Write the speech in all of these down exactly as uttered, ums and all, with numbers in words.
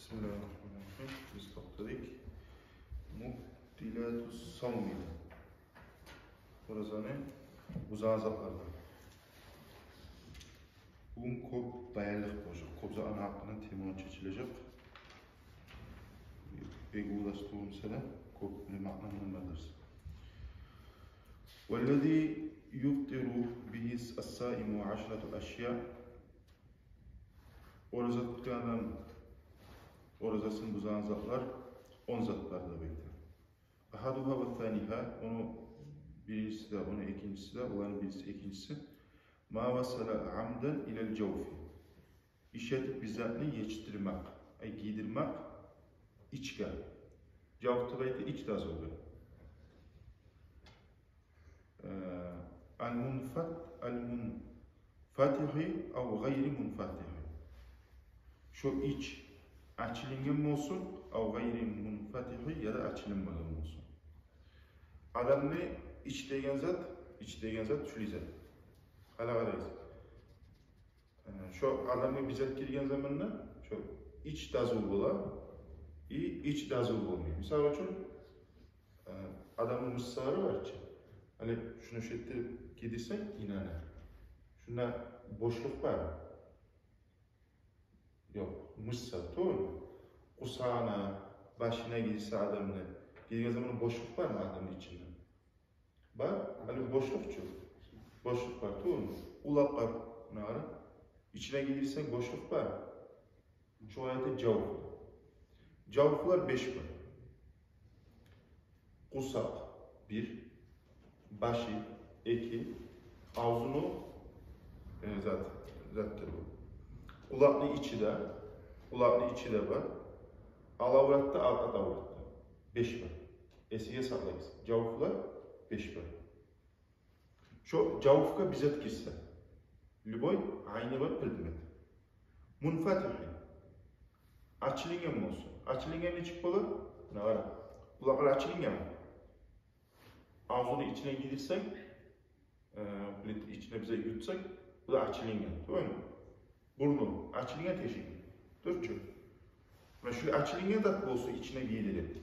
Бисмиллагьи ррагьмани ррагьим. Биз токътадыкъ мубтилату ссавми, оразаны бузагъан затлардан. Бугюн кёп баянлыкъ болажакъ, кёп затланы гьакъындан тема чечилежек. Бек уллу дарс тюгюл буса да, кёп билмекликден дарс. Валлази юфтиру бигьи ссаиму ашрату ашяъ. Ораза тутгъан адам оразасын бузагъан затлар он зат бар деп айта. Агьадугьа ва ссанигьа, ону биринчиси де, ону экинчиси де, оланы бириси, экинчиси. Ма васала амдан илал жавфи. Иш этип бир затны етишдирмек, ай, гийдирмек ичге. Жавф деп айта ич дазугъа. Э, ал-мунфат-, ал-мунфатигьи ав гъайри мунфатигьи. Шо ич ачылынгъан болсун, ав гъайри мунфатигьи, яда ачылынмагъан болсун. Адамны ич деген зат, ич деген зат шулай зат. Гьали къарайсыз. Э, шо адамгъа бир зат гирген заманда шо ич дазу бола, и ич дазу болмай. Мисал учун, э, адамны мышцалары бар чы. Гьали шуну шетде гийдирсенг, инаны, шунда бошлукъ бар. Ёкъ, мышца тюгюлмю? Къурсагъына, башына гийдирсе адамны, гийдирген заманда бошлукъ бармы адамны ичинде? Бар. Гьали бошлукъ чу. Бошлукъ бар тюгюлмю? Къулакъ бар. Муна къара. Ичине гийдирсенг, бошлукъ бар. Шогъар айта жавф. Жавфлар беш бар. Къурсакъ бир, башы эки, авзуну, э, зат, затдыр бу. Къулакъны ичи де, къулакъны ичи де бар. Ал аврат да, арт аврат да. Беш бар. Эсигизде сакълагъыз. Жавфлар беш бар. Шо жавфгъа бир зат гирсе, любой айны бар предмет. Мунфатигьи. Ачылынгъан болсун. Ачылынгъан нечик бола? Муна къара. Къулакълар ачылынгъанмы? Авзуну ичине гийдирсенг, э, плит ичине бир зат ютсанг, бу да ачылынгъан. Тюгюлмю? Бурну ачылынгъан тешик. Дюр чю. Муна шу ачылынгъан зат болсун ичине гийдирип.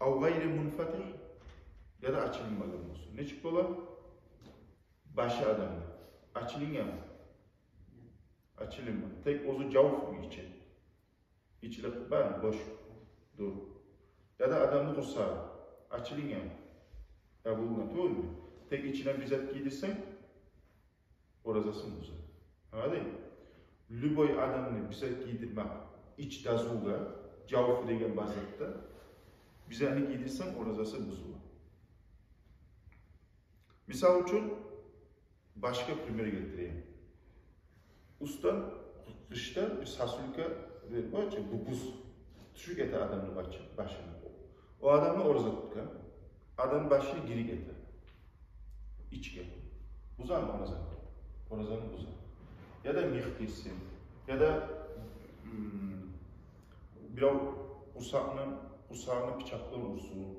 Ав гъайри мунфатигь, яда ачылынмагъан болсун. Нечик бола? Башы адамны. Ачылынгъанмы? Ачылынмай. Тек оьзю жавф ичи. Ичи де бар, бош. Дюр. Яда адамны къурсагъы. Ачылынгъанмы? Ябулгъан тюгюлмю? Тек ичине бир зат гийдирсенг, оразасын буза. Англадынг? Любой адамны бир зат гийдирмек, ич дазугъа, жавф деген бар затда, бир затны гийдирсенг, оразасы бузула. Мисал учун, башгъа пример гелтирейим. Уьстден къышда бир сосулька, бир бар чы, бу буз тюшюп гете адамны башы-, башына. О адамны ораза тутгъан, адамны башына гирип гете ичге. Бузамы оразаны? Оразаны буза. Яда мих гирсин, яда, м, бирев къурсагъына, къурсагъына пычакъ булан урсун.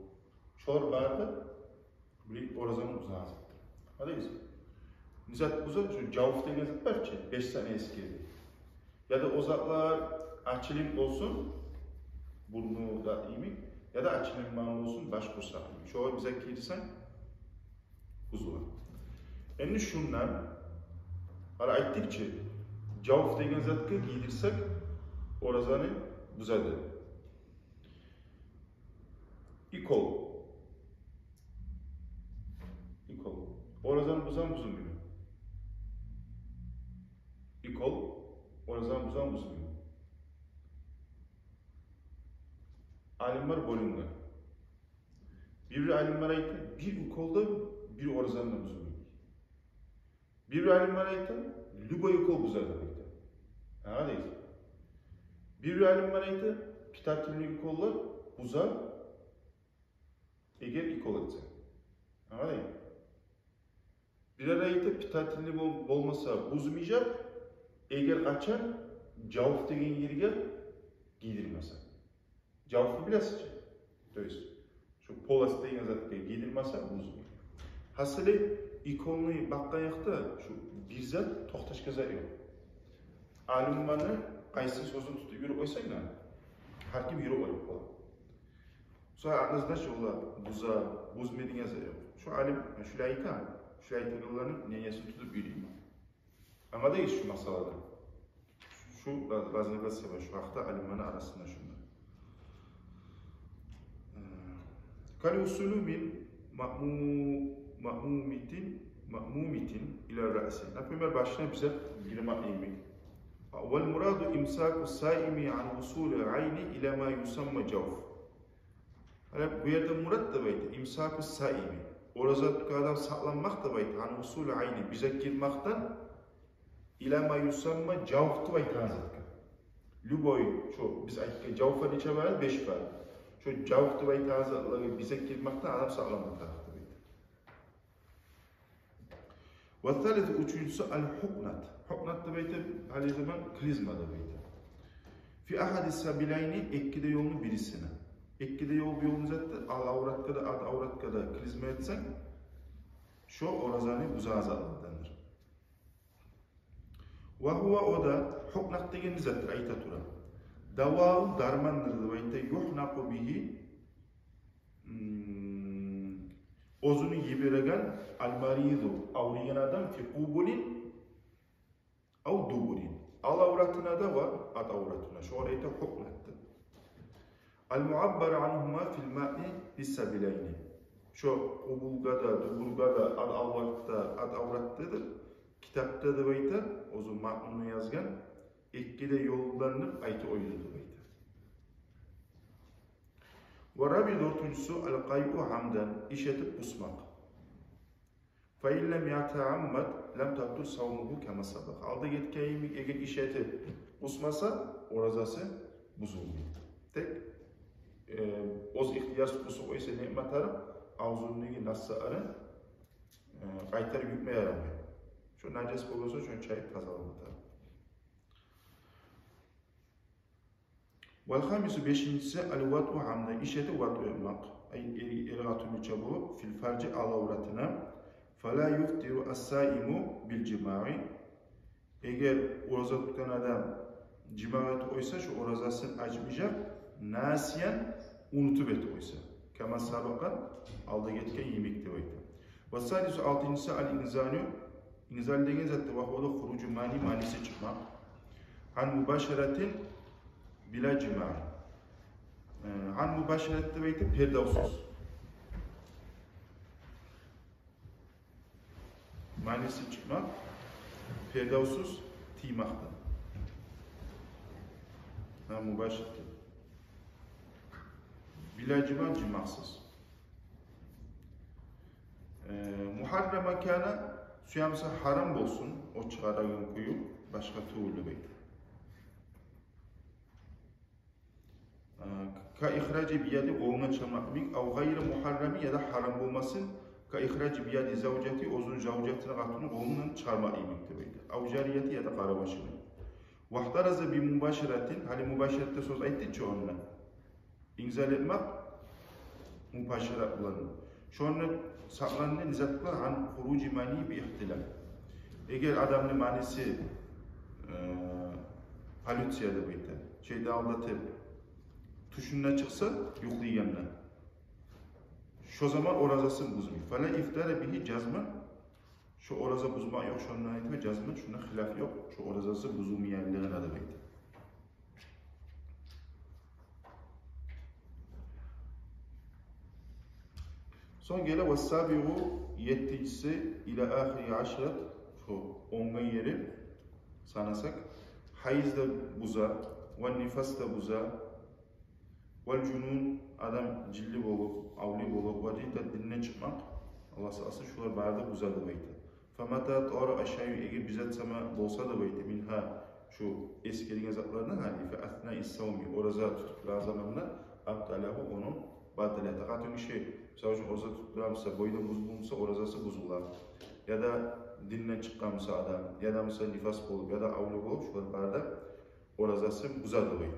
Шолар бары да бир оразаны бузагъан затдыр. Къарайсыз. Не зат буза? Шу жавф деген зат бар чы, беш саны эсгерди. Яда о затлар ачылып болсун, бурну да йимик, яда ачылынмагъан болсун, баш къурсакъ йимик. Шогъар бир зат гийдирсенг, бузула. Энди шундан, гьали айтдыкъ чы, жавф деген затгъа гийдирсек, оразаны бузады. Укол. Укол. Оразаны бузамы, бузмаймы? Укол оразаны бузамы, бузмаймы? Алимлер бёлюнген. Бир-бир алимлер айта, бир укол да бир оразаны да бузмай. Бир-бир алимлер айта, любой укол бузар деп айта. Англадыгъызмы? Бир-бир алимлер айта, питательный уколлар бузар, эгер укол этсе. Англадыгъызмы? Бирлер айта, питательный бол-, болмаса, бузмажакъ, эгер къачан жавф деген ерге гийдирмесе. Жавфну билесиз чи? То есть, шу полость деген затгъа гийдирмесе, бузмай. Гьасили, уколну бакъгъан якъда шу бир зат, токъташгъан зат ёкъ. Алимлени къайсы сёзюн тутуп юрюп къойсанг да, Гьар ким юрюп къоюп бола. Шо однозначно олар буза, бузмай деген зат ёкъ. Шо алим шулай айта, шулай айтагъанланы мнениесин тутуп юрюймен. Амма да иш шу масъалада. Шу ра-, разногласия бар шу гьакъда алимлени арасында шунда. Э, кал вусули мин маъму-, маъмумитин, маъмумитин ила раъси. Например, башына бир зат гирмек йимик. Вал мураду имсаку саими ан вусули айни ила ма юсамма жавф. Гьали бу ерде мурат деп айта, имсаку саими. Ораза тутгъан адам сакъланмакъ деп айта, ан вусули айни, бир зат гирмекден, ила ма юсамма жавф деп айтагъан затгъа. Любой, шо биз айтгъан жавф нече бар? Беш бар. Шо жавф деп айтагъан затлагъа бир зат гирмекден адам сакъланма тарыкъ деп айта. Ва салису, уьчюнчюсю, ал хукънат. Хукънат деп айта, гьали заман клизма деп айта. Фи ахади сабилайни, эки де ёлну бирисине. Эки де ёл, ёл не затдыр? Ал авратгъа да, арт авратгъа да клизма этсенг, шо оразаны бузагъан затлардандыр. Ва гьува, о да, хукънат деген не затдыр, айта тура. Даваун, дармандыр деп айта, юхнакъу бигьи, м, оьзюню йибереген, ал мариду, авруйгъан адам, фи къубулин ав дубурин. Ал авратына да ва арт авратына. Шогъар айта хукънат деп. Ал муаббар ангьума фил матни бис сабилайни. Шо къубулгъа да, дубургъа да, ал авратда, арт авратда да, китапда деп айта, оьзю матнуну язгъан, эки де ёлдан деп айтып къойду деп айта. Ва раби, дёртюнчюсю, ал къайъу амдан, иш этип къусмакъ. Фа ин лам ятааммад лам табтул савмугьу кама сабакъ. Алда гетген йимик, эгер иш этип къусмаса, оразасы бузулмай. Тек, э, оьз ихтиярсыз къусуп къойса, не этме тарыкъ? Авзундагъы нас затларын, э, къайтарып ютма ярамай. Шо нажас болгъан сонг, шону чайып тазалама тарыкъ. Вал хамису, бешинчиси, ал ватъу амдан, иш этип ватъу этмек. Ай, эр, эр-къатынча болуп, фил фаржи, ал авратына. Фала юфтиру ас-саиму бил жимаи. Эгер ораза тутгъан адам жимаъ этип къойса, шо оразасын ачмажакъ, насиян, унутуп этип къойса. Кама сабакъа, алда гетген йимик деп айта. Ва садису, алтынчысы, ал инзалу. Инзал деген зат да, ва гьува да хуружу мани, маниси чыкъмакъ. Ан мубашаратин била жимаъ. Э, ан мубашарат деп айта, пердавсуз. Маниси чыкъмакъ, пердавсуз тиймекден. Ан мубашарат. Била жимаъ, жимаъсыз. Э, мухарраман кана, сюе буса гьарам болсун, о чыгъарагъан кюю, башгъа тюгюл деп айта. Э, ка ихражи бияди, къолундан чыгъармакъ йимик, ав гъайри мухаррами, яда гьарам болмасын, ка ихражи бияди завжати, оьзюню завжатыны, къатынны къолундан чыгъармакъ йимик деп айта. Ав жарияти, яда къарабашыны. Вахтараза би мубашаратин, гьали мубашаратда сёз айтды чы онда. Инзал этмек мубашарат булан. Шонда сакъланды не зат булан? Ан хуружи мани би ихтилам. Эгер адамны маниси, э, поллюция деп айта, шайтан алдатып, тюшюнде чыкъса, юхлайгъанда, шо заман оразасын бузмай. Фала ифтара бигьи жазман. Шо ораза бузмакъ ёкъ, шондан айтма жазман, шонда хилаф ёкъ, шо оразасы бузулмайгъанлыгъына деп айта. Сонг геле ва сабигъу, еттинчиси, ила ахири ашрат, шо онгъа ери санасакъ, гьайыз да буза, ва нифас да буза, вал жунун, адам жинли болуп, авлия болуп, ва ридда, динден чыкъмакъ, Аллагь сакъласын, шулар бары да буза деп айта. Фамата тара ашайу, эгер бир зат сама болса деп айта, мингьа, шу эсгерген затлардан, гьали, фи аснаи савми, ораза тутуп турагъан заманда, абталагьу, ону батыл эте. Къатын гиши, мисал учун, ораза тутуп тура буса, бойдан бузулмаса, оразасы бузула. Яда динден чыкъгъан буса адам, яда буса нифас болуп, яда авлия болуп, шулар бары да оразасын буза деп айта.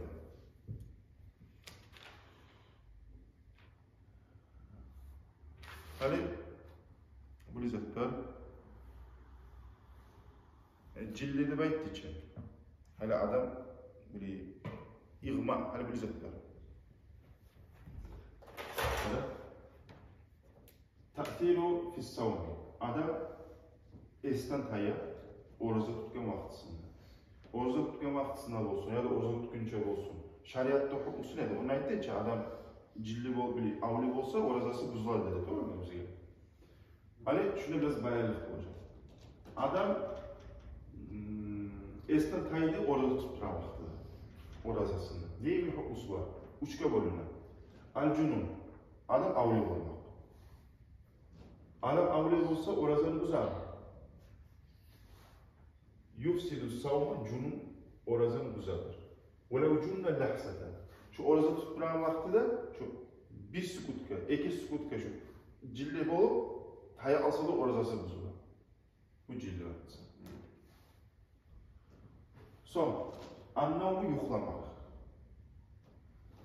Гьали бу не зат бар? Э, жинли деп айтды чы. Гьали адам бир Игъма, гьали бир зат бар. Таъсиру фис-савми. Адам эсден тая ораза тутгъан вакътисинде. Ораза тутгъан вакътисинде болсун, яда ораза тутгъунча болсун. Шариатда гьукмусу неди? Ону айтайыкъ чы, адам жинли бол-, били, авлия болса, оразасы бузула деди, туврамы бизге? Гьали шунда бираз баянлыкъ болажакъ. Адам, м, эсден тайды ораза тутуп турагъан вакътиде. Оразасында. Нени гьукмусу бар? Уьчге бёлюне. Ал-жунун. Адам авлия болмакъ. Адам авлия болса, оразаны бузар. Юфсиду савма, жунун оразаны бузар. Валав жунна лагьзатан. Шу ораза тутуп турагъан вакътиде, шу бир секундгъа, эки секундгъа шу жинли болуп, тая алса да, оразасы бузула. Бу жинли вакътиси. Сонг, ан-навму, юхламакъ.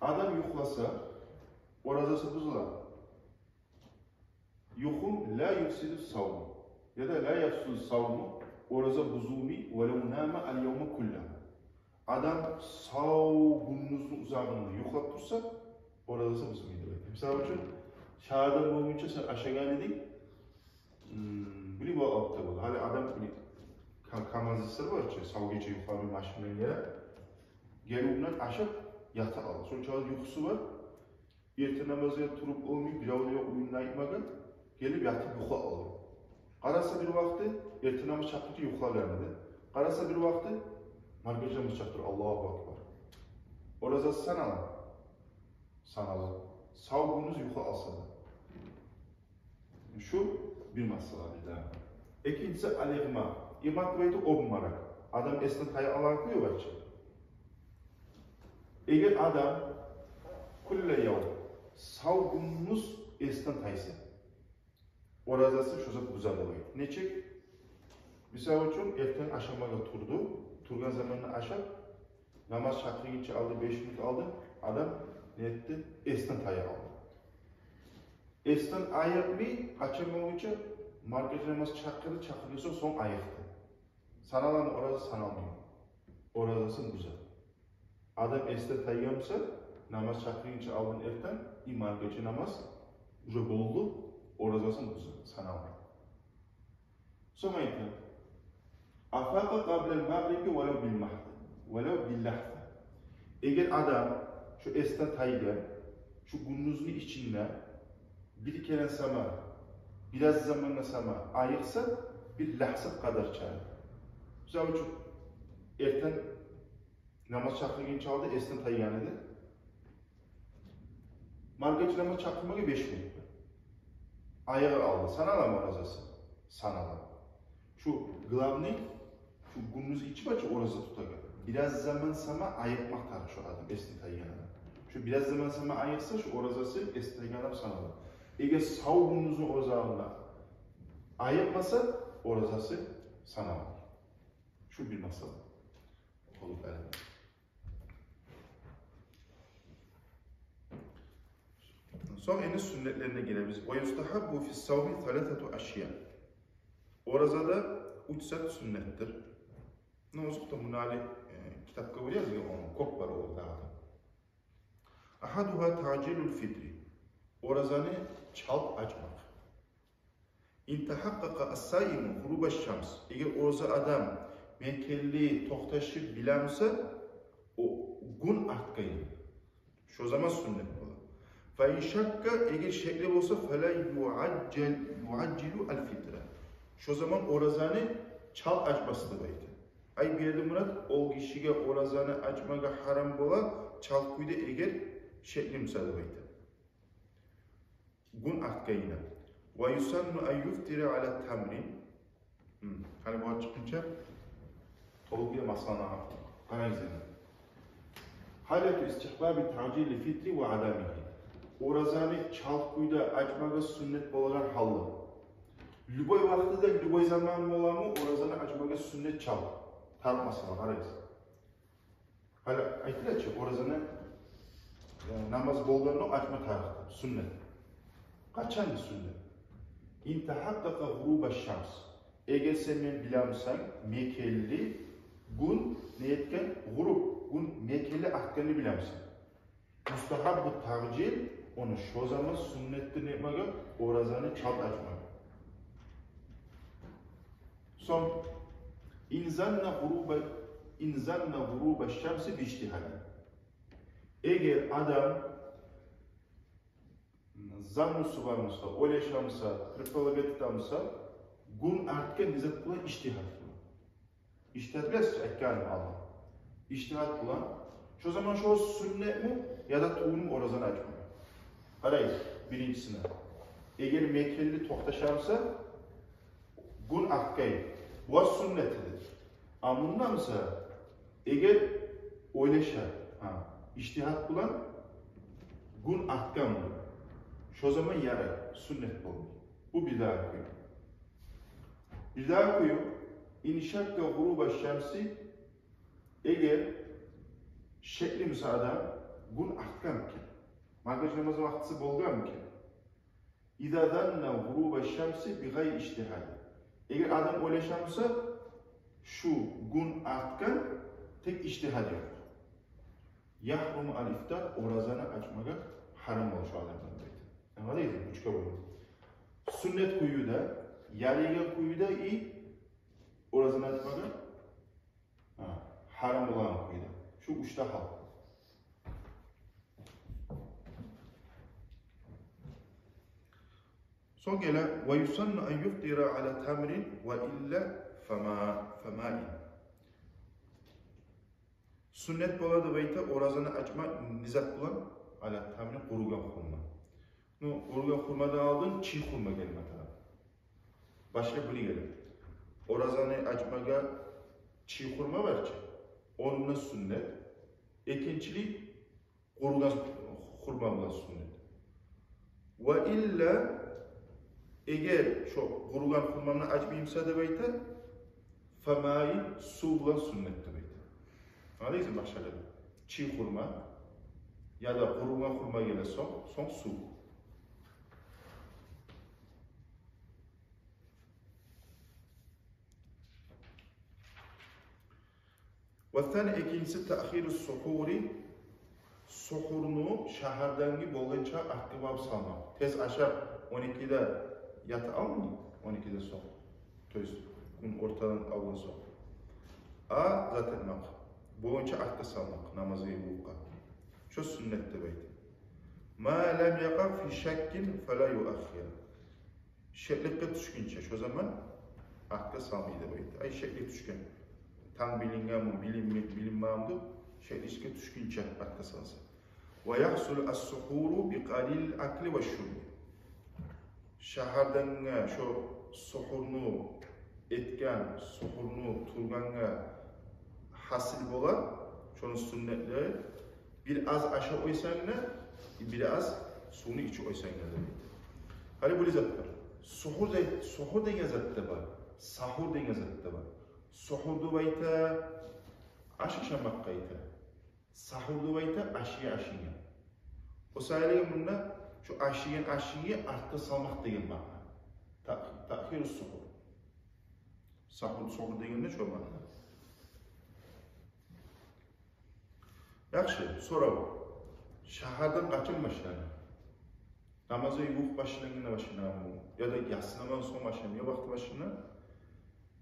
Адам юхласа, оразасы бузула. Юху ла юфсиду савму. Яда ла юфсиду савму, ораза бузулмай, валав нама ал-явма куллагьу. Адам сав гюндюзню узагъында юхлап турса, оразасы бузулмай деп айта. Мисал учун, шагьардан болгъунча сен ашагъан эдинг, м, били, бу алып да бола. Гьали адам, били, ка-, КамАЗистлер бар чы, сав гече юхламай машиндан геле. Гелип, ашап, ята къала. Шончакъы юхусу бар. Эртен намазгъа туруп болмай, бирев де ёкъ уьюнде айтмагъа, гелип ятып юхлап къала. Къараса бир вакъти, эртен намаз чакъгъынча юхлагъан эди. Къараса бир вакъти, маркача намаз чакъ тура, Аллагьу акбар. Оразасы санала? Санала. Сав гюндюз юхлап алса да. Шу бир масъала бирдагъы. Экинчиси, ал-игъма. Игъма деп айта обморок. Адам эсден тая алагъан кюю бар чы. Эгер адам кулла явм, сав гюндюз эсден тайса, оразасы шо зат бузула деп айта. Нечик? Мисал учун, эртен ашамагъа турду, тургъан заманда ашап, намаз чакъыргъынча алды, беш минут алды, адам не этди? Эсден тая къалды. Эсден айыкъмай, къачан болгъунча, маркача намаз чакъырды, чакъыргъан сонг, сонг айыкъды. Саналамы ораза, саналмаймы? Оразасын буза. Адам эсден тайгъан буса, намаз чакъыргъынча алдын эртен, и маркача намаз уже болду, оразасын буза, саналмай. Сонг айта: «Афакъа къаблал магъриби валав бил магьзи, валав бил лагьза». Эгер адам шу эсден тайгъан, шу гюндюзню ичинде бир керен сама, бираз замангъа сама айыкъса, бир лагьзат къадарча. Мисал учун, эртен намаз чакъыргъынча алды эсден тайгъан эди. Маркача намаз чакъырмагъа беш минут бар. Айыгъып алды. Саналамы оразасы? Санала. Шу главный, шу гюндюз ичи бар чы ораза тутагъан, бираз заман сама айыкъмакъ тарыкъ шу адам, эсден тайгъан адам. Шу бираз заман сама айыкъса, шу оразасы эсден тайгъан адам санала. Эгер сав гюндюзню узагъында айыкъмаса, оразасы санала. Шу бир масъала. Аллагьу аълам. Сонг энни сюннетлерине гелебиз. «Ва юстагьаббу фис-савми саласату ашья». Оразада уьч зат сюннетдир. Ну, озокъда, муну гьали, э, китапгъа гёре язгъан, ону кёп бар оразада. «Агьадугьа таъжилул фитри». Оразаны чалт ачмакъ. «Ин тагьакъкъакъа ас-саиму гъуруба шамс». Эгер ораза адам мекенли токъташып биле буса, о гюн артгъанын, шо заман сюннет бола. «Фа ин шакка», эгер шекли болса, «фала юъажжил-, юъажжилу ал-фитра». Шо заман оразаны чалт ачмас деп айта. Ай, бу ерде мурат, ол гишиге оразаны ачмагъа гьарам бола чалт кюйде, эгер шекли буса деп айта. Гюн артгъанына. «Ва юсанну ан юфтира ала тамрин». Гьм, гьали бу чыкъгъынча толу бир масъаланы къарайыкъ энни. «Гьалату истигьбаби таъжилил фитри ва адамигьи». Оразаны чалт кюйде ачмагъа сюннет болагъан гьалы. Любой вакътиде, любой заман боламы, оразаны ачмагъа сюннет чалт. Тарыкъ масъала, къарайыкъ. Гьали айтыла чы, оразаны, э, намаз болгъандокъ ачма тарыкъ, сюннет. Къачан сюннет? «Ин тагьакъкъакъа гъуруба шамс». Эгер сен мен биле бусанг, мекенли гюн не этген? Гъуруб. Гюн мекенли артгъанны билемисен? Мустагьаббу тагъжил, ону шо заман суннетдир не этмеге, оразаны чалт ачмагъа. Сонг, ин занна гъуруба, ин занна гъуруба шамси би ижтигьади. Эгер адам заннусу бар буса, ойлаша буса, предполагать эте буса, гюн артгъан не зат булан? Ижтигьад булан. Ижтигьад билесиз, айтгъаным алда. Ижтигьад булан. Шо заман шо суннетми яда тюгюлмю оразаны ачмагъа? Къарайыкъ биринчисине. Эгер мекенли токъташа буса, гюн артгъан, бу суннет эди. А мунда буса, эгер ойлаша, гьа, ижтигьад булан, гюн артгъанмы, шо заман ярай, суннет болмай. Бу бирдагъы кюй. Бирдагъы кюй, ин шакка гъуруба шамси, эгер шекли буса адам, гюн артгъанмы экен, магриб намаз вакътиси болгъанмы экен. Иза занна гъуруба шамси би гъайри ижтигьади. Эгер адам ойлаша буса, шу гюн артгъан, тек ижтигьад ёкъ. Яхруму ал ифтар, оразаны ачмагъа гьарам бола шу адамдан, дейди. Англадыгъызмы? Уьчге бёлюнди. Суннет кюю де, ярайгъан кюю де и оразаны ачмагъа, гьа, гьарам болагъан кюю де. Шу уьч де гьал. Сонг геле, ва юсанну ан юфтира ала тамрин ва илла фама-, фамаин. Суннет бола деп айта оразаны ачма не зат булан? Ала тамрин, къуругъан хурма. Ну, къуругъан хурмадан алдын чий хурма геле, масала. Башгъа били геле. Оразаны ачмагъа чий хурма бар чы, ону булан суннет. Экинчилей, къуругъан хурма булан суннет. Ва илла, эгер шо къуругъан хурма булан ачмайса деп айта, фамаин, сув булан суннет деп айта. Англадыгъызмы, башгъалар? Чий хурма яда къуругъан хурма геле сонг, сонг сув. Ва сани, экинчиси, таъхиру сухури, сухурну шагьардангъы болгъанча артгъа багъып салмакъ. Тез ашап, он экиде ята алмай, он экиде сонг, то есть гюн ортадан алгъан сонг, а зат этмек, болгъанча артгъа салмакъ намазгъа ювукъгъа. Шо суннет деп айта. Ма лам якъа фи шаккин фала юаххир. Шекликге тюшгюнче, шо заман артгъа салмай деп айта. Ай, шеклик тюшген. Танг билингенми, билинме-, билинмегенми деп шекликге тюшгюнче артгъа салса. Ва яхсул ас-сухуру би къалил акли ва шурби. Шагьардангъы шо сухурну этген, сухурну тургъангъа гьасил бола, шону суннетлери: бир аз ашап къойсанг да, бир аз сувну ичип къойсанг да, деп айта. Гьали булай зат бар. Сухур де-, сухур деген зат да бар, сахур деген зат да бар. Сухур деп айта, аш ашамакъгъа айта. Сахур деп айта аш ие ашынгъа. О саялы мунда шо аш иеген ашынгны артгъа салмакъ деген маъна. Та-, таъхиру сухур. Сахур, сухур дегенде шо маъна. Яхшы, сорав. Шагьардан къачан башлана? Намазгъа ювукъ башлангъанда башланамы? Яда яссы намаздан сонг башланамы? Не вакъти башлана?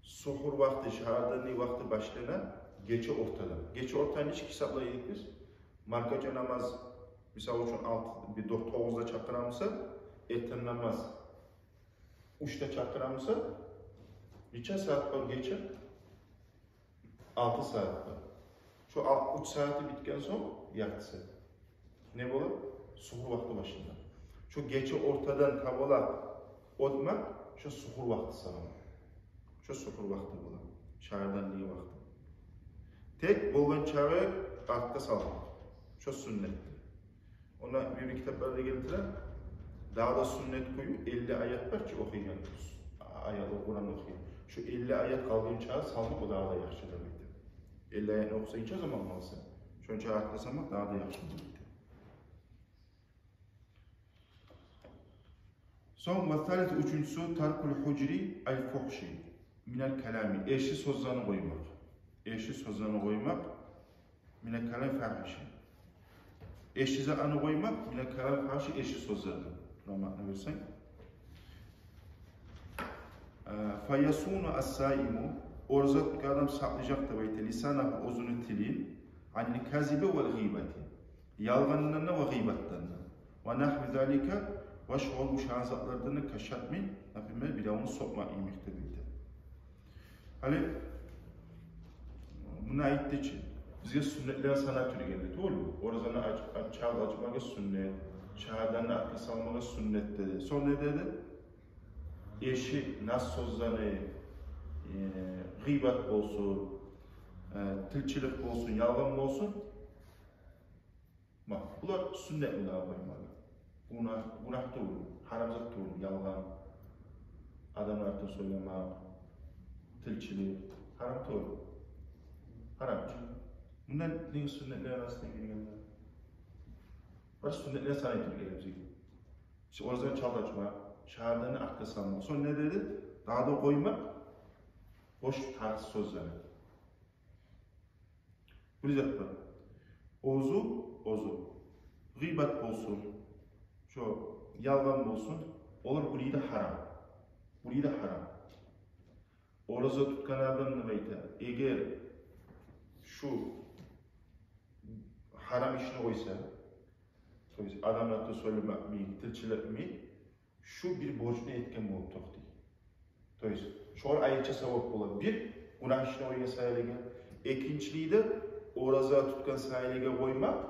Сухур вакъти, шагьардан не вакъти башлана? Гече ортадан. Гече ортаны нечик гьисаплай эдик биз? Маркача намаз, мисал учун, алты, бир, дёрт, тогъузда чакъыра буса, эртен намаз уьчде чакъыра буса, нече сагьат бар гече? Алты сагьат бар. Шо ал-, уьч сагьаты битген сонг, яртысы, не бола? Сухур вакъти башлана. Шо гече ортадан табалакъ оьтмек, шо сухур вакъти санала. Шо сухур вакъти бола. Шагьардан не вакъти? Тек болгъан чакъы артгъа салмакъ. Шо суннет. Онда бир-бир китапларда гелтире, дагъы да суннет кюю, элли аят бар чы охуйгъан, аят, Къуран охуйгъан. Шо элли аят къалгъынча салмакъ, о дагъы да яхшы деп айта. Элли аятны охусанг, нече заман къалса, шонча артгъа салмакъ дагъы да яхшы деп айта. Сонг, ва салис, уьчюнчюсю, таркул хужри ал фухши минал калами. Эрши сёзлени къоймакъ. Эрши сёзлени къоймакъ. Минал калам фагьиши. Эрши затны къоймакъ, минал калам фагьиши, эрши сёзлерден. Буну маънасын гёрсенг. Э, фаясуну ас-саиму, ораза тутгъан адам сакълажакъ деп айта, лисанагьу, оьзюню тилин, анил казиби вал гъыйбати, ялгъандан да ва гъыйбатдан да. Ва нагьви залика, ва шогъар ушагъан затлардан да, кашатми, например, биревню сёкмек йимик деп айта. Гьали муна айтды чы, бизге сюннетлер санап тургъанды, тюгюлмю? Оразаны ач-, ач-, чалт ачмагъа сюннет, шагьаданы артгъа салмагъа сюннет деди. Сонг не деди? Эрши нас сёзлени, э, гъыйбат болсун, э, тилчилик болсун, ялгъан болсун. Бакъ, булар сюннет, булар къоймагъа. Гюнагь, гюнагь тюгюл, гьарам зат тюгюл, ялгъан, адамланы артын сёйлемек, тилчилик, гьарам тюгюл. Гьарам чы. Мундан неге сюннетлер арасына гиргенлер? Бир сюннетлер санап тургъан бизге. Шо оразаны чалт ачмакъ, шагьаданы артгъа салмакъ. Сонг не деди? Дагъы да къоймакъ бош, тарс сёзлени. Бир зат бар. Оьзю, оьзю. Гъыйбат болсун, шо ялгъан болсун, олар булай да гьарам. Булай да гьарам. Ораза тутгъан адам деп айта, эгер шу гьарам ишни къойса, то есть адамланы артын сёйлемекми, тилчиликми, шу бир борчну этген болуп токътай. То есть шогъар айрыча савап бола. Бир, гюнагь ишни къойгъан саялыгъа, экинчилей де, ораза тутгъан саялыгъа къоймакъ,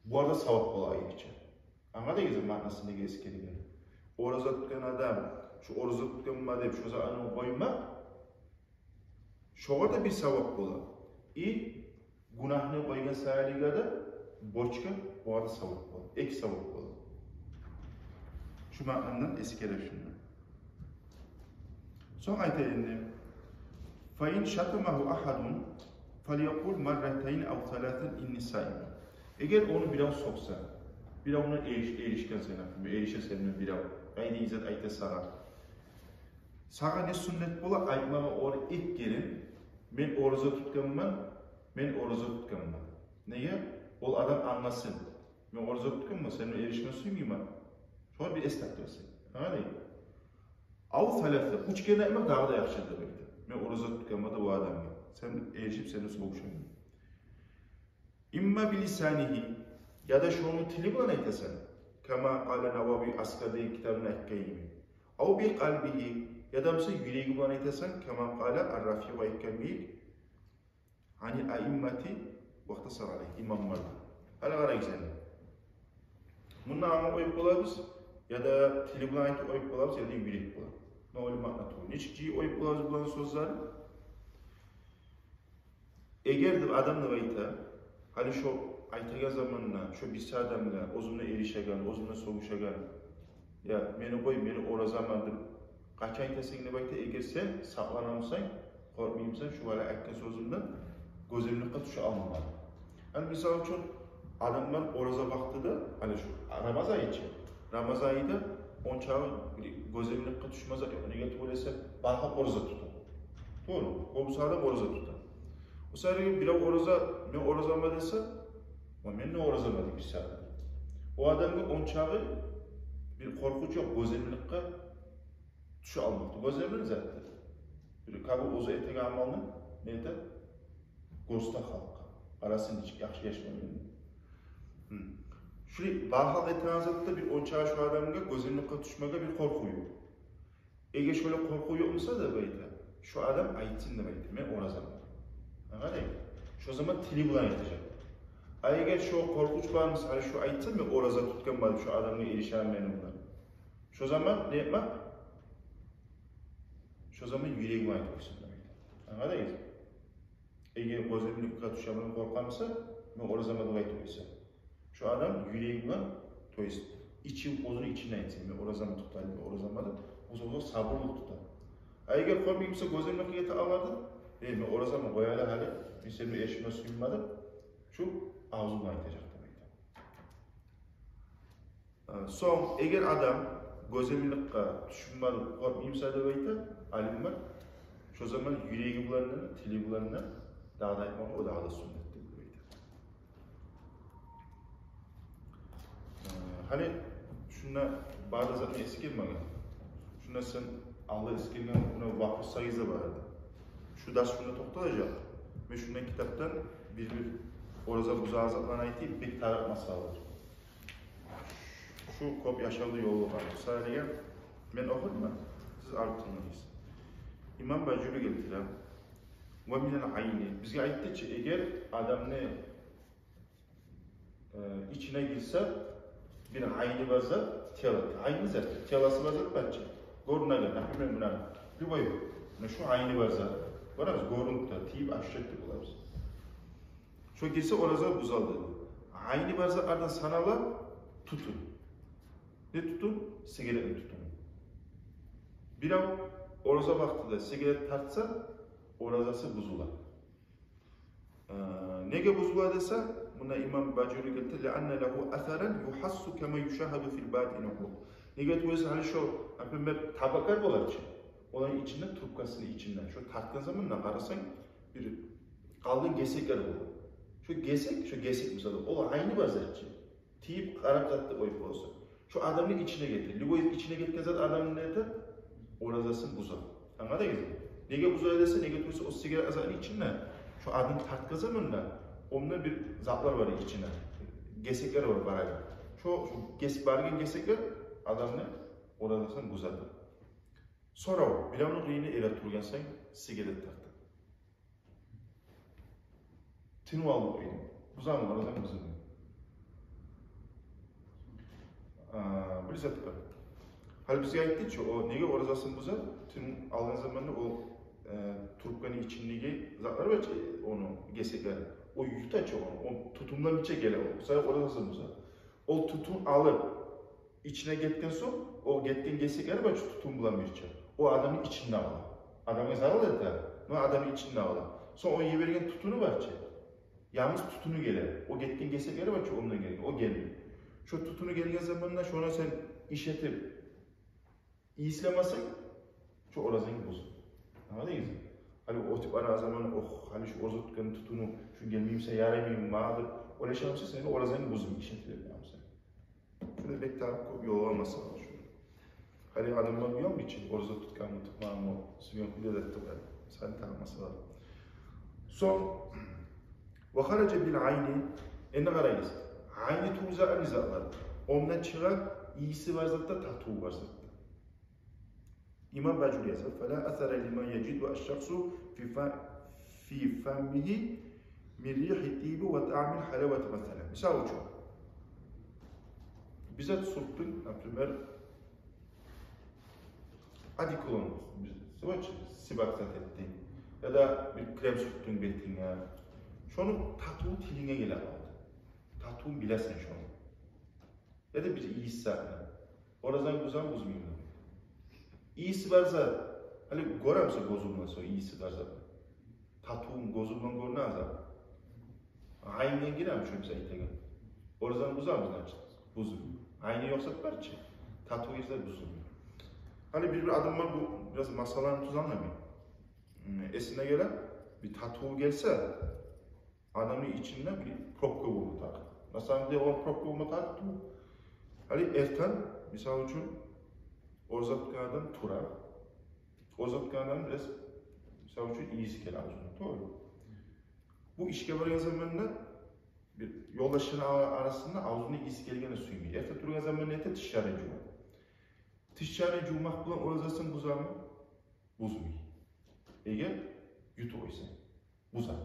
бугъар да савап бола айрыча. Англадыгъызмы маънасын неге эсгерген? Ораза тутгъан адам, шу ораза тутгъанман деп, шо затны къоймакъ, шогъар да бир савап бола. И гюнагьны къойгъан саялыгъа да, борчгъа, бугъар да савап бола. Эки савап бола. Шу маънадан эсгере шуну. Сонг айта энди: «Фа ин шатамагьу агьадун, фалякъул марратайни ав саласан: инни саим». Эгер ону бирев сёксе, биревню эриш-, эришгенсен, например, эришесен бирев, къайда иззат айта сагъа. Сагъа не сюннет бола айтмагъа ону эки керен: «Мен ораза тутгъанман, мен ораза тутгъанман». Неге? Ол адам англасын: «Мен ораза тутгъанман, сен мени эришме сюймеймен». Шогъар бир эс тапдырсын. Гьали. «Ав саласан», уьч керен айтмакъ дагъы да яхшы деп айта. «Мен ораза тутгъанман» деп о адамгъа. Сен эришип, сени сёгюшеген. «Имма билисанигьи», яда шону тили булан айтасан. «Кама къала Навави», Аскардагъы китабында айтгъан йимик. «Ав бикъалбигьи», яда буса юреги булан айтасан. «Кама къала ар-Рафиъу», айтгъан йимик. «Анил аиммати вахтасара алайгьи», имамлар. Гьали къарайыкъ энди. Мунда амма къоюп болабыз, яда тили булан айтып къоюп болабыз, яда юрек булан. Но олай маъна тюгюл. Нечик жыйып къоюп болабыз буланы сёзлерин? Эгер деп адам деп айта, гьали шо айтагъан заманда, шо бириси адамгъа, оьзюне эришеген, оьзюне сёгюшеген, «Я, мени къой, мени оразаман» деп къачан айтасан деп айта, эгер сен сакъланамысан, къоркъмаймысан, шу гьали айтгъан сёзюмден гёземликге тюше алмагъа. Гьали мисал учун, адамлар ораза вакътиде, гьали шу Рамазан ай чы, Рамазан айда ончакъы бир гёземликге тюшмеге ёкъ. Неге тюгюл эсе, бары ораза тута. Тувра, кёбюсю адам ораза тута. О саялы бирев ораза, «Мен оразаман» десе, «Ва мен де оразаман» дей бир сагьат. О адамгъа ончакъы бир къоркъув ёкъ гёземликге тюше алмакъда. Гёземлик затдыр. Бир кабы оьзю этеген амалны не эте? Гёрсете халкъгъа. Къарасын, нечик яхшы яшайгъанын. Гьм. Шулай бары халкъ этеген затда бир ончакъы шу адамгъа гёземликге тюшмеге бир къоркъув ёкъ. Эгер шолай къоркъув ёкъ буса деп айта, шу адам айтсын деп айта: «Мен оразаман». Англадыгъызмы? Шо заман тили булан айтажакъ. А эгер шо къоркъув бар буса, гьали шу айтса: «Мен ораза тутгъанман» деп, шу адамгъа эришеген мени булан. Шо заман не этмек? Шо заман юреги булан айтып къойсун деп айта. Англадыгъызмы? Эгер гёземликге тюшемен, къоркъа буса, «Мен оразаман» деп айтып къойса, шу адам юреги булан, то есть ичи, оьзюню ичинден айтсын: «Мен оразаман, тутайым, мен оразаман» деп, оьзю-оьзюне сабурлукъ тута. А эгер къоркъмай буса, гёземликге гете алар да: «Эй, мен оразаман, къой гьали, гьали, мен сени эришме сюймеймен» деп, шу авзу булан айтажакъ деп айта. Э, сонг, эгер адам гёземликге тюшюп барып къоркъмай буса деп айта алимлер, шо заман юреги булан да, тили булан да дагъы да айтмагъа, о дагъы да сюннет деп айта. Гьали шунда бары затны эсгермеген. Шунда сен алда эсгерген, муна, вопросларыгъыз да бар эди. Шу дарс шунда токъталажакъ. Мен шунда китапдан бир-бир ораза бузагъан затланы айтып, бек тарыкъ масъалалар. Шу кёп яшавда ёлугъагъан. Мисал, эгер мен охурман, сиз артындан. Имам Бажури гелтире. Ва минал айни. Бизге айтды чы, эгер адамны э, ичине гирсе, бир айны бар зат, тело. Айны зат, телосу бар зат бар чы. Гёрюнеген, например, муна, любой, муна шу айны бар зат. Барабыз, гёрюнюп де, тийип, ощущать этип болабыз. Шо гирсе, ораза бузулду. Айны бар затлардан санала тютюн. Не тютюн? Сигаретни тютюню. Бирев ораза вакътиде сигарет тартса, оразасы бузула. Э, неге бузула десе, муна имам Бажури гелтире: «Лианна лагьу асаран юхассу кама юшагьаду фил батин». Неге тюгюл эсе, гьали шо, например, табаклар болар чы, оланы ичинде, трубкасыны ичинде, шо тартгъан заманда къарасанг, бир къалгъан гесеклер болар. Шо гесек, шо гесек, мисалы, ол айны бар зат чы. Тийип, къарап, затны къоюп болса, шо адамны ичине гете. Любой ичине гетген зат адамны не эте? Оразасын буза. Англадыгъызмы? Неге буза десе, неге тюгюл эсе, о сигарет затны ичинде, шо адам тартгъан заманда, онда бир затлар бар ичинде. Гесеклер бар, барагъан. Шо, шо гес-, барагъан гесеклер адамны оразасын бузады. Сорав: биревню къырыйына эретургъан сонг сигарет тарта. Тынып алып къойду. Бузамы оразаны, бузмаймы? А, бир зат бар. Гьали бизге айтды чы, о неге оразасын буза? Тынып алгъан заманда о, э, трубканы ичиндеги затлар бар чы, ону гесеклери, о юта чы ону, о тютюн булан бирче геле о. Шо оразасын буза. Ол тютюн алып, ичине гетген сонг, о гетген гесеклер бар чы, тютюн булан бирче, о адамны ичинде къала. Адамгъа зарал эте, но адамны ичинде къала. Сонг о йиберген тютюню бар чы, янгыз тютюню геле. О гетген гесеклер бар чы, ондан гелген, о гелмей. Шо тютюню гелген заманда шону сен иш этип ийислемесенг, шо оразанг бузула. Англадыгъызмы? Гьали о тип ара заман, ох, гьали шо ораза тутгъан тютюню, шо гелмей буса, яраймы магъа деп ойлашамысан, сени оразанг бузулмай, иш этип бермеймисен. Шунда бек тарыкъ кёп ёлугъагъан масъала шу. Гьали адамлар уялмай чы, ораза тутгъанмы, тутмагъанмы, сюйген кюйде де тутуп, сен тарыкъ масъала. Сонг, ва хараджа бил айни, энни къарагъыз. Айны тюгюл затны затлар. Ондан чыгъа ийиси бар зат да, татыву бар зат да. Имам Бажури яза: «Фала асара лима яжиду аш-шахсу фи фа-, фи фамигьи мин ригьи тиби ва таъмил халавати», масала. Мисал учун, бир зат сюртдюнг, например, одеколон, бир, сибак зат этдинг, яда бир крем сюртдюнг бетинге. Шону татыву тилинге геле къалды. Татывун билесен шону. Яда бир ийис затны. Оразанг бузамы, бузмаймы? Ийиси бар зат. Гьали гёремисен гёзюнг булан шо ийиси бар зат? Татыву гёзюнг булан гёрюне зат. Айнынга гиреми шо биз айтагъан? Оразанг бузамы, значит? Бузмай. Айны ёкъ зат бар чы, татыву гирсе, бузулмай. Гьали бир-бир адамлар бу бираз масъаланы тюз англамай. М, эсине геле, бир татыву гелсе, адамны ичинде бир пробка болма тарыкъ. На самом деле, о пробка болма тарыкъ тюгюл. Гьали эртен, мисал учун, ораза тутгъан адам тура. Ораза тутгъан адам бираз, мисал учун, ийиси геле авзуна, тувра. Бу ишге баргъан заманда бир ёлдашланы ара-, арасында авзуна ийиси гелгенни сюймей. Эртен тургъан заманда эте, тишлерин жува. Тишлерин жувмакъ булан оразасын бузамы? Бузмай. Эгер ютуп къойса, буза.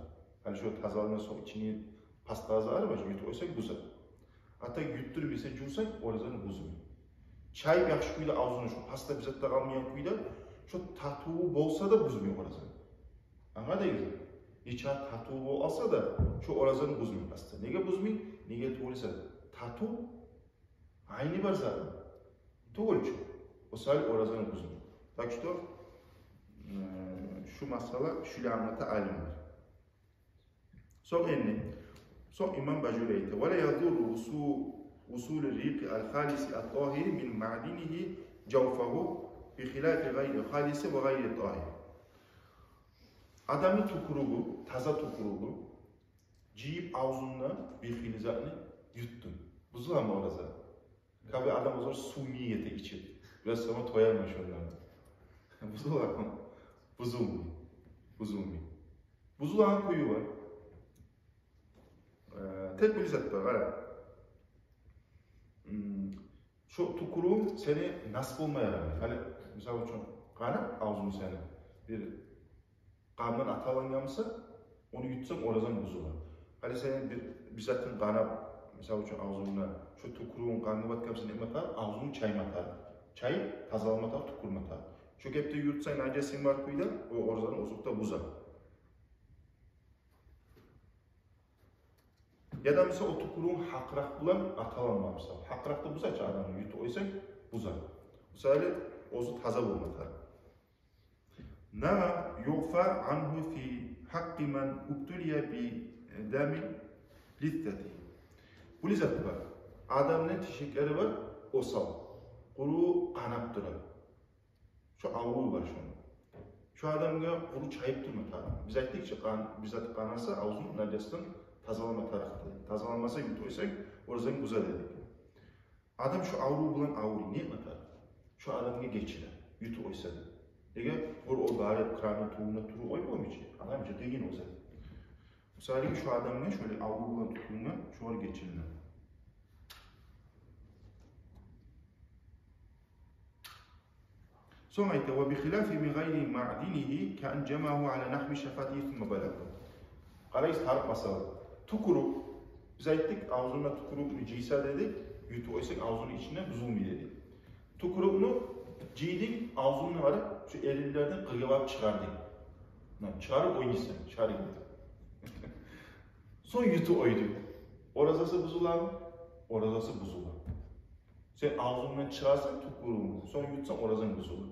Гьали шо тазалыгъына, сонг ичине паста зары бар, ютуп къойса, буза. А так ютдурмай сен жувсанг, оразаны бузмай. Чайып яхшы кюйде авзуну, шо паста бир зат да къалмайгъан кюйде, шо татыву болса да, бузмай оразаны. Англадыгъызмы? Нече татыву бол-, алса да, шо оразаны бузмай паста. Неге бузмай? Неге тюгюл эсе, татыв айны бар затны тюгюл чю, о саялы оразаны бузмай. Так что, э, шу масъала шулай англата алимлер. Сонг энни, сонг имам Бажури айта: «Ва ла ядурру вусу-, вусулу рикъи аль-халиси ат-тагьири мин маъдинигьи жавфагьу би хилафи гъайри халиси ва гъайри тагьири». Адамны тюкюрюгю, таза тюкюрюгю жыйып авзунда бир хыйлы затны ютду. Бузуламы ораза? Каби адам оьзю сувмай гете ичип. Бираз сама тоярман шондан. Бузуламы? Бузулмай. Бузулмай. Бузулагъан кюю бар. Э, тек бир зат бар, къара. М, шо тюкюрюгюнг сени нас болма ярамай. Гьали, мисал учун, къаны авзунг сени бир къандан аталангъан буса, ону ютсанг, оразанг бузула. Гьали сени бир, бир затынг къанап, мисал учун, авзунгда, шо тюкюрюгюнг къангъа батгъан буса, не этме тарыкъ? Авзунгну чайма тарыкъ. Чайып, тазалама тарыкъ, тюкюрме тарыкъ. Шо кепде ютсанг, нажасынг бар кюйде, о оразаны озокъда буза. Яда, мисал, о тюкюрюгюнг гьакъыракъ булан аталанма, мисал. Гьакъыракъ да буза чы адамны, ютуп къойсанг, буза. Мисал, оьзю таза болма тарыкъ. نعم، يعفى عنه في حق من ابتلي بدم لثته. Бу не зат бар? Адамны тешеклери бар, осал. Къуру къанап тура. Шо аврув бар шону. Шо адамгъа къуру чайып турма тарыкъ. Биз айтдыкъ чы, къан, бир зат къанаса, авзун нажасдан тазалама тарыкъ деди. Тазаламаса, ютуп къойсанг, оразанг буза дедик. Адам шо аврув булан авруй, не этме тарыкъ? Шо адамгъа гечире, ютуп къойса да. Неге? Къуру о барып кранны тюбюнде туруп къоймай чы. Адам жыдыгъын оьзю. Мисал учун, шо адамгъа шолай аврув булан тутулгъан, шогъар гечилине. Сонг айта: وبخلاف من غير معدنه كأن جمعه على نحو شفته ثم بلعه. Къарайсыз, тарыкъ масъала. Тюкюрюк. Биз айтдыкъ, авзунда тюкюрюкню жыйса дедик, ютуп къойсанг, авзуну ичинде бузулмай дедик. Тюкюрюкню жыйдынг, авзунгну къара, шо эринлерден къыргъа барып чыгъардынг. Муна, чыгъарып ойнайсан, шарик этип. Сонг ютуп къойдунг. Оразасы бузуламы? Оразасы бузула. Сен авзунгдан чыгъарсанг тюкюрюгюнгню, сонг ютсанг, оразанг бузула.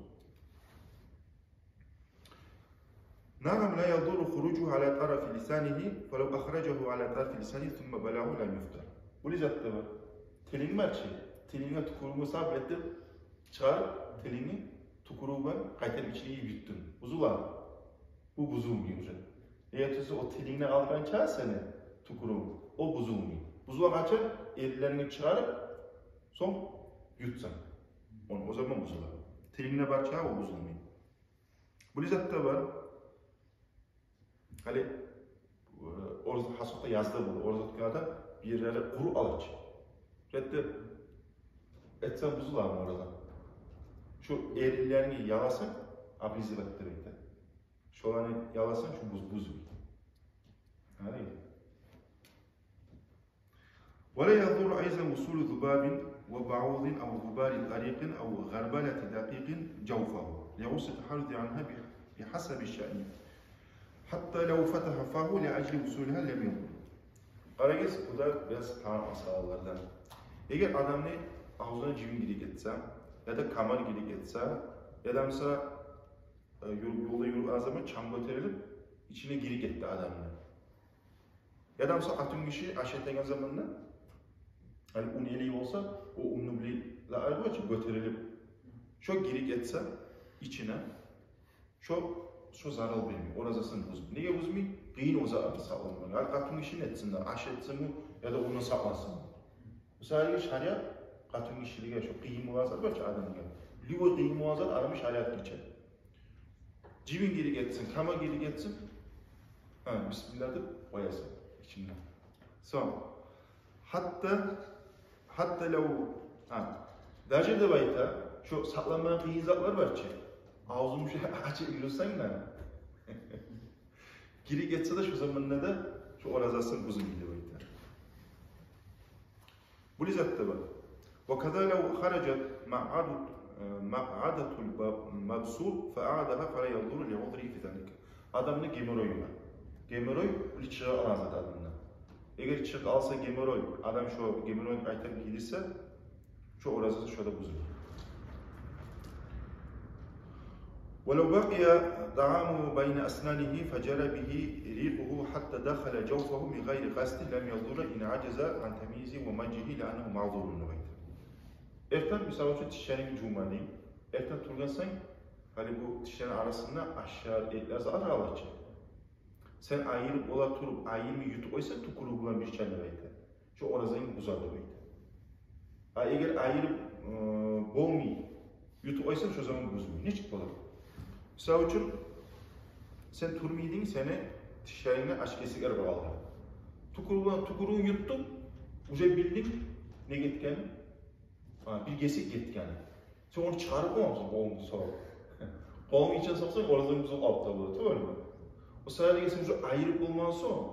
نعم، لا يضر خروجه على طرف لسانه، فلو أخرجه على طرف لسانه ثم بلعه لم يفطر. Бу не зат да бар? Тилинг бар чы, тилинге тюкюрюгюнгню салып, этип чыгъарып, тилингни тюкюрюгюнг булан къайтарып ичине йиб ютдунг. Бузуламы? Бу бузулмай уже. Эгер де о тилингде къалгъан чакъы сени тюкюрюгюнг, о бузулмай. Бузула къачан? Эринлерингни чыгъарып, сонг ютсанг. Ону, о заман бузула. Тилингде бар чакъы о бузулмай. Бу не зат да бар? Гьали, э, ораза, хасокъда язда бола, ораза тутгъан адам бир ерлери къуру къала чы. Шо ерде этсенг, бузуламы ораза? Шо эринлерингни яласанг, облизывать деп айта. Шоланы яласанг, шо буз, бузулмай. Гьали. ولا يضر أيضا وصول ذباب وبعوض أو غبار طريق أو غربلة دقيق جوفه، لعسر التحرز عنها بح-، بحسب الشأن، حتى لو فتح فاه لأجل وصولها لم يضر. Къарагъыз, бу да бираз тарыкъ масъалалардан. Эгер адамны авзуна жибин гирип гетсе, яда камар гирип гетсе, яда, мисал, э, ёл-, ёлда юрюйген заман чанг гётерилип, ичине гирип гетди адамны. Яда, мисал, къатынгиши аш этеген заманда, гьали ун элей болса, о унну булай ла арбача гётерилип, шо гирип гетсе ичине, шо, шо зарал бермей, оразасын бузмай. Неге бузмай? Къыйын о затдан сакъланмагъа. Гьали къатынгиши не этсин де, аш этсинми, яда ондан сакълансынмы? Мисалгъа, шариат къатынгишилеге шо къыйын болагъан зат бар чы адамгъа. Любой къыйын болагъан зат адамны шариат гече. Жибин гирип гетсин, камар гирип гетсин. Гьа, бисмилла деп къоясан ичинде. Сонг, гьатта, гьатта лав, гьа, даже деп айта, шо сакъланмагъа къыйын затлар бар чы. Авзунгну шо ачып юрюсенг де, гирип гетсе де, шо заманда да шо оразасын бузмай деп айта. Бу не зат да бар. وكذا لو خرجت مقعد-، مقعدة المبسور فأعادها فلا يضر لعذره في ذلك. Адамны геморрой бар. Геморрой, бу чыгъып къалагъан зат адамда. Эгер чыгъып къалса геморрой, адам шо геморройну къайтарып гийирсе, шо оразасы шо да бузулур. ولو بقي طعامه بين أسنانه فجرى به ريقه حتى دخل جوفه من غير قصد لم يضر إن عجز عن تمييزه ومجه لأنه معذور деп айта. Эртен, мисал учун, тишлеринги жувмадынг, эртен тургъансан, гьали бу тишлени арасында ашар, этлер, затлар къала чы. Сен айырып бола туруп, айырмай ютуп къойсанг, тюкюрюгюнг булан бирче деп айта, шо оразангны бузар деп айта. А эгер айырып, э, болмай ютуп къойсанг, шо заман бузмай. Нечик болар? Мисал учун, сен турмай эдинг, сени тишлерингде аш гесеклер бар. Тюкюрюгюн, тюкюрюгюн ютдунг, уже билдинг не гетгенин, а, бир гесек гетгенин. Сен ону чыгъарып къоямысан, къолунгну согъуп. Къолунгну ичине сокъсанг, оразанг бузулуп къалып да бола, тюгюлмю? О саялы дегенде сен уже айырып болмагъан сонг,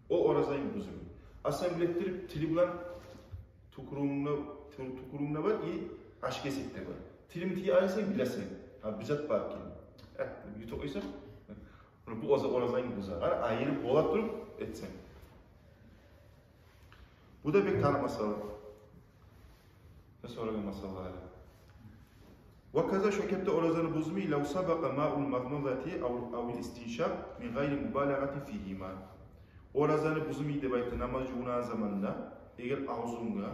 о оразанг бузулмай. А сен билип туруп, тили булан тюкюрюгюнг де, тю-, тюкюрюгюнг де бар, и аш гесек де бар. Тилинг тийип къалса, билесен, гьа, бир зат бар экен. Э, ютуп къойсанг, бу ораза, оразанг бузар. Гьали айырып бола туруп этсенг. Бу да бек тана масъала. Не сорагъан масъала гьали? Ва каза, шо кепде оразаны бузмай, лав сабакъа маъул мазмазати ав, авил истиншакъ мин гъайри мубалагъатин фигьима. Оразаны бузмай деп айта намаз жувунагъан заманда, эгер авзунга,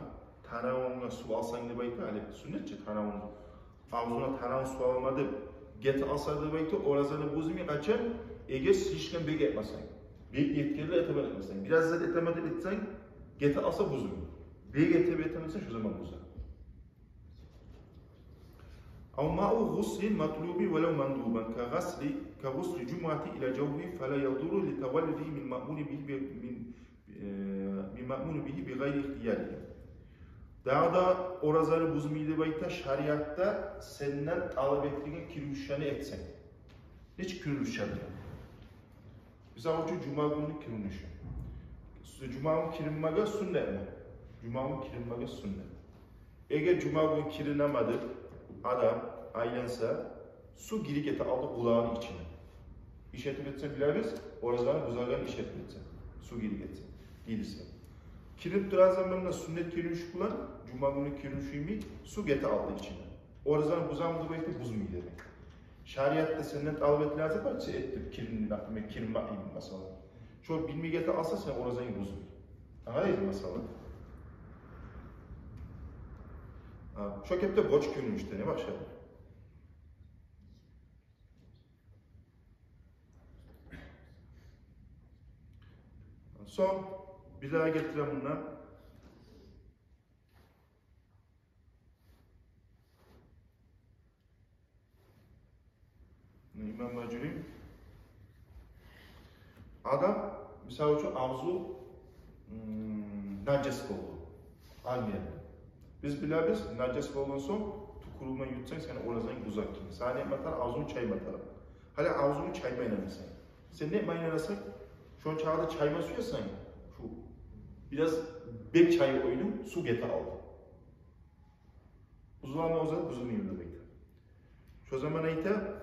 танавунга сув алсанг деп айта, гьали сюннет чи танавунга, авзунга танавунг сув алма деп гете алса деп айта, оразаны бузмай. Къачан? Эгер слишком бек этмесенг. Бек еткерли этемен этмесенг. Бираз зат этемен деп этсенг, гете алса бузмай. Бек этип этемен этсенг, шо заман буза. Ав маъу гъуслин матлубин валав мандубан, ка гъусли, ка гъусли жумъати ила жавфи, фала ядурру ли таваллудигьи мин маъмури бигьи би, мин, э, мин маъмури бигьи би гъайри ихтияригьи. Дагъы да оразаны бузмай деп айта шариатда сенден талап этилген киринишни этсенг. Нечик киринишни? Мисал учун, жума гюнню кириниши. Жума гюн киринмеге сюннетми? Жума гюн киринмеге сюннет. Эгер жума гюн киринемен деп адам айланса, сув гирип гете алды къулагъыны ичине. Иш этип этсе, билебиз, оразаны бузагъан иш этип этсе. Сув гирип гетсе, гирсе. Киринип турагъан заманда сюннет кириниш булан жума гюнню кириниши йимик сув гете алды ичине. Оразаны бузамы деп айтып, бузмай деди. Шариатда сенден талап этилеген зат бар, сен этдинг, кирин, например, киринмек йимик, масала. Шо билмей гете алса, сени оразанг бузулур. Англадыгъызмы, масала? Гьа, шо кепде борч киринишден башлады. Сонг бир дагъы гелтире мунда. Имам Бажури. Адам, мисал учун, авзу, м, нажас болду. Ангел. Биз билебиз, нажас болгъан сонг, тюкюрюгюнг булан ютсанг, сени оразанг бузар экен. Сагъа не этме тарыкъ? Авзунгну чайма тарыкъ. Гьали авзунгну чаймай айланасан. Сен не этме айланасан? Шону чагъы да чайма сюесен, шу бираз бек чайып къойдунг, сув гете алды. Бузуламы ораза? Бузулмай деп айта. Шо заман айта: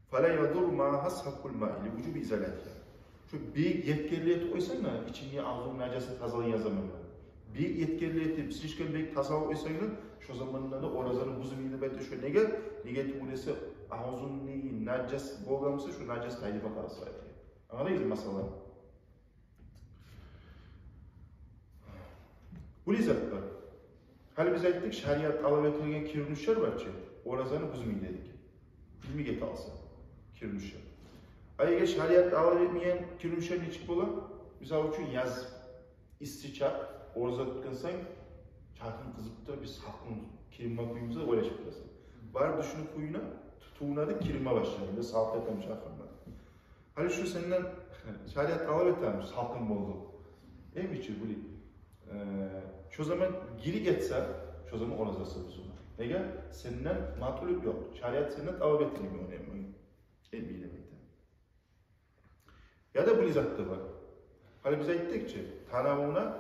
«Фала ядурру магьагьа сабкъул маи ли вужуби изалатигьа». Шо бек еткерли этип къойсанг да, ичингни, авзунгну нажасын тазалайгъан заманда, бек еткерли этип, слишком бек тазалап къойсанг да, шо заманда да оразаны бузмай деп айта. Шо неге? Неге тюгюл эсе, авзунгну нажас болгъан буса, шо нажас тайдырма тарыкъ сагъа. Англадыгъызмы, масала? Булай зат бар. Гьали биз айтдыкъ, шариат талап этилген киринишлер бар чы, оразаны бузмай дедик. Билмей гете алса киринишни. А эгер шариат талап этмейген киринишлер нечик бола? Мисал учун, яз, исси чакъ, ораза тутгъан сонг, чархынг къызып тура, бир салкъын киринме кюйюмбюз деп ойлашып турасан. Барып душну кюйюне, тутувуна да киринме башлады, бир салкъын этем чархымдан. Гьали шу сенден шариат талап этеми, салкъын болду. Эми чи, булай, э, шо заман гирип гетсе, шо заман оразасы бузула. Неге? Сенден матлуб ёкъ. Шариат сенден талап этмей ону эми. Эми деп айта. Яда булай зат да бар. Гьали биз айтдыкъ чы, танавунгну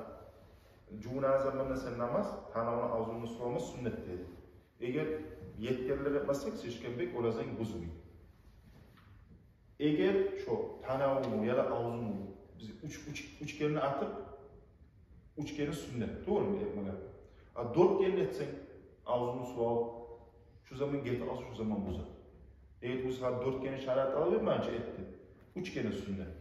жувунагъан заманда сен намаз, танавунгну, авзунгну сув алма сюннет дедик. Эгер еткерли этмесек, слишком бек, оразанг бузулмай. Эгер шо танавунгну яда авзунгну биз уьч, уьч, уьч керен атып, уьч керен сюннет, тувра этмеге. А дёрт керен этсенг, авзунгну сув алып, шо заман гете алса, шо заман буза. Эгер бу сагъа дёрт керен шариат талап этмегенче этди, уьч керен сюннет.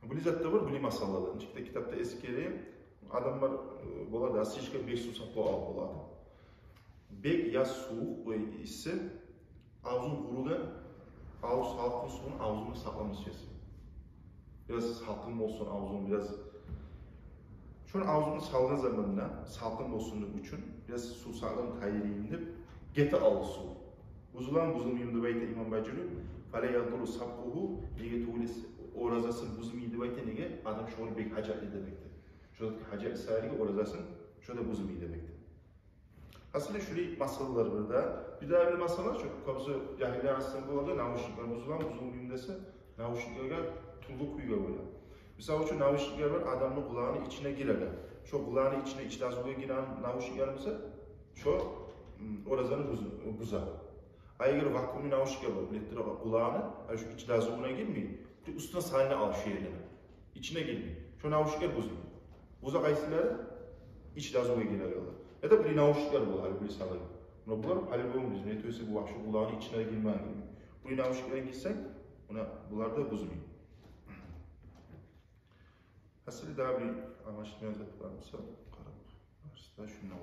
Булай зат да бар, булай масъалалар. Нечик де китапда эсгере, адамлар, э, бола да, слишком бек сувсап бола, бола. Бек яз сувукъ, ой, исси, авзунг къуругъан, авуз салкъын сувну авзунда сакълама сюесен. Бираз салкъын болсун авзунг, бираз. Шону авзунгну салгъан заманда салкъын болсунлукъ учун бираз сувсалагъан тайдырайым деп гете ал сув. Бузуламы, бузулмаймы деп айта имам Бажури. Фала ядурру сабкъугьу, неге тюгюл эсе оразасын бузмай деп айта, неге? Адам шогъар бек гьажатлы демекдир. Шо затгъа гьажатлы саялыгъа оразасын шо да бузмай демекдир. Аслу шулай масъалалар бар да. Бир дагъы бир масъала, шо кёбюсю жагьиллер арасында бола да, наушниклер бузуламы, бузулмаймы десе, наушниклеге тюрлю кюйге бола. Мисал учун, наушниклер бар, адамны къулагъыны ичине гире. Шо къулагъыны ичине, ич дазугъа гиреген наушниклер буса, шо, м, оразаны буз-, буза. А эгер вакуумный наушниклер бар, билетдир къулагъыны, а шо ич дазугъуна гирмей, уьстюне салына ал шо ерлени. Ичине гирмей. Шо наушниклер бузулмай. Буза къайсылары? Ич дазугъа гиреген. Яда бир наушниклер бола, гьали бир салайым. Муна булар, гьали бу биз не тюгюл эсе бу вагьши къулагъыны ичине гирмей. Бу наушниклер гирсе, муна булар да бузмай. Аслу дагъы бир англашылмайгъан зат бар буса, къарап, барысы да шунда